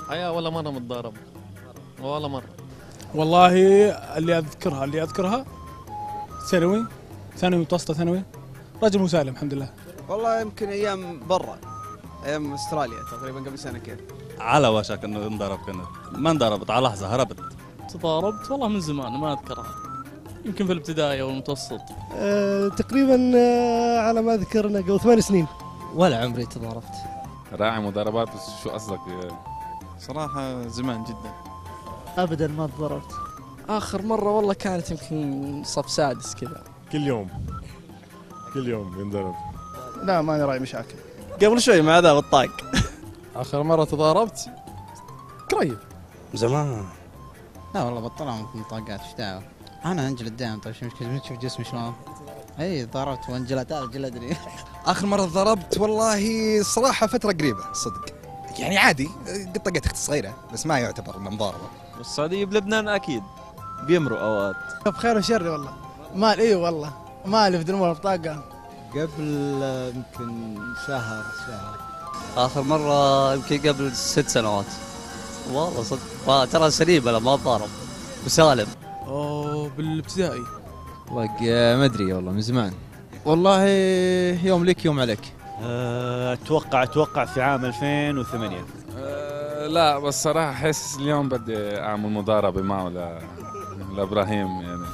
حقيقة ولا مرة متضارب، ولا مرة. والله اللي اذكرها ثانوي، ثانوي متوسطه، ثانوي رجل مسالم الحمد لله. والله يمكن ايام برا، ايام استراليا تقريبا قبل سنة كذا. على وشك انه انضرب، كنت ما انضربت، على لحظة هربت. تضاربت والله من زمان ما اذكرها، يمكن في الابتدائي او المتوسط. تقريبا على ما اذكر انه قبل 8 سنين. ولا عمري تضاربت. راعي مضاربات بس شو قصدك؟ صراحة زمان جدا. ابدا ما تضاربت. اخر مرة والله كانت يمكن صف سادس كذا. كل يوم كل يوم بنضرب. لا ماني راعي مشاكل. قبل شوي مع ذا بالطاق. اخر مرة تضاربت قريب زمان. لا والله بطلع من طاقات، ايش دعوه؟ انا انجلد دائما. طيب شو مشكلة؟ تشوف جسمي شلون؟ اي ضربت وانجلد، هذا جلدني. اخر مرة ضربت والله الصراحة فترة قريبه صدق، يعني عادي قد طقت اختي الصغيرة، بس ما يعتبر انه مضاربة. والسعودية بلبنان اكيد بيمروا اوقات. بخير وشر والله. مال اي والله مالي في الامور بطاقة. قبل يمكن شهر. اخر مرة يمكن قبل 6 سنوات. والله صدق ترى سليم، انا ما اتضارب وسالم. اوه بالابتدائي. والله ما ادري والله من زمان. والله يوم لك يوم عليك. اتوقع في عام 2008. لا بس صراحة حاسس اليوم بدي اعمل مضاربة معه لابراهيم يعني.